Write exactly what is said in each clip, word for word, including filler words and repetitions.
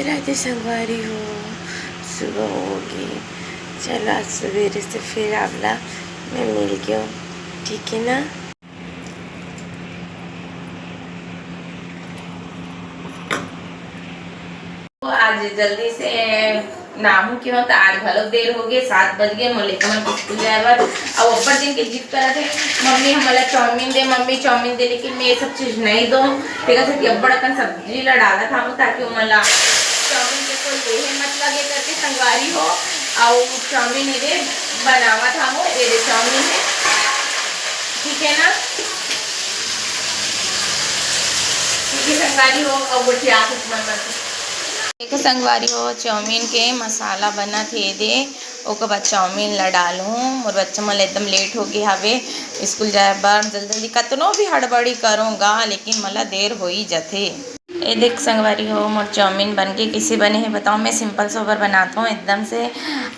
राधे संगवारी हो, सुबह होगे। चलो, आज सुबेरे से फिर आप ला मैं मिल गयो, ठीक है ना? तो आज जल्दी से नहाहूं, क्यों तो आज घलो देर होगे, सात बज गे मोर लइका मन के स्कूल जाए बर। अउ अब्बड़ दिन के जिद करत हे, "मम्मी, हमला चाउमीन दे, मम्मी, चाउमीन दे," लेकिन मैं ये सब चीज नहीं दो। तेकर सेती अब्बड़ अकन सब्जी ला डालत हूँ, ताकि ओमन ला चाउमीन के कोई लेहे मत लगे करके संगवारी हो। अउ चाउमीन ये दे बनावत हूँ, ये दे चाउमीन है, ठीक है ना? ठीक है संगवारी हो, अउ गोठिया कुछ मन मत। देखो संगवारी हो, चाउमीन के मसाला बनत हे दे, ओकर बाद चाउमीन ला डालहूँ। मोर बच्चा मन ला एकदम लेट हो गे हवे स्कूल जाए बर। जल्दी जल्दी कतनो भी हड़बड़ी करूँगा, लेकिन मोला देर हो ही जथे। ए देख संगवारी हो, मोर चाउमीन बन के किसे बने हे बताओ। मैं सिंपल सोबर बनात हूँ एकदम से।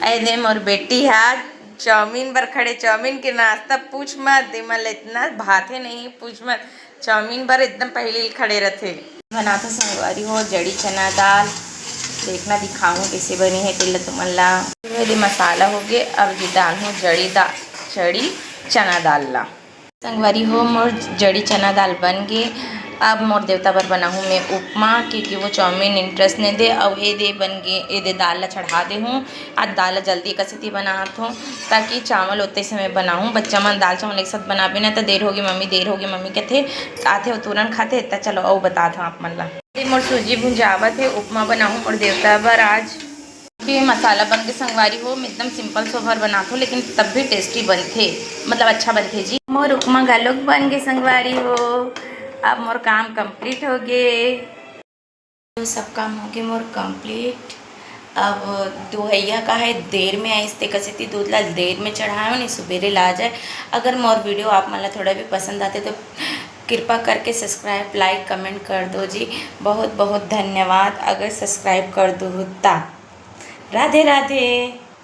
ए दे मोर बेटी हा चाउमीन बर खड़े, चाउमीन के नाश्ता पूछ मत, दे मोला इतना भाथे नहीं, पूछ मत। चाउमीन बर एकदम पहले ही खड़े रथे। बनात हूँ संगवारी हो जड़ी चना दाल, देखना दिखाऊँ कैसे बनी है तेला तुमन ला। ये दे मसाला हो गए, अब ये डालहूँ जड़ी दाल, जड़ी चना दाल ला। संगवारी हो मोर जड़ी चना दाल बन गे। अब मोर देवता बर बनाहूँ मैं उपमा, क्योंकि वो चाउमीन इंटरेस्ट नहीं दे। अब ये दे बन गे, ये दे दाल ला चढ़ा दे हूँ। आज दाल ला जल्दी एक सेती बनात हूँ, ताकि चावल ओते समय बनाहूँ। बच्चा मन दाल चावल एक साथ बनाबे ना, तो देर होगे मम्मी, देर होगे मम्मी कहथे, आथे वो तुरंत खाथे। त चलो, अउ बतात हूँ आप मन ला। ये मोर सूजी भुंजावत हे, उपमा बनाहूँ मोर देवता बर आज। के मसाला बन के संगवारी हो, मैं एकदम सिंपल सोभर बनात हूँ, लेकिन तब भी टेस्टी बनथे, मतलब अच्छा बनथे जी। मोर उपमा घलोक बन के संगवारी हो, अब मोर काम कंप्लीट हो गे। तो सब काम हो गए मोर कंप्लीट। अब दुहैया का है, देर में आइस, तेकर सेती दूध ला देर में चढ़ायो, नहीं सुबेरे ला जाए। अगर मोर वीडियो आप मन ला थोड़ा भी पसंद आते तो कृपा करके सब्सक्राइब, लाइक, कमेंट कर दो जी। बहुत बहुत धन्यवाद अगर सब्सक्राइब कर दो ता। राधे राधे।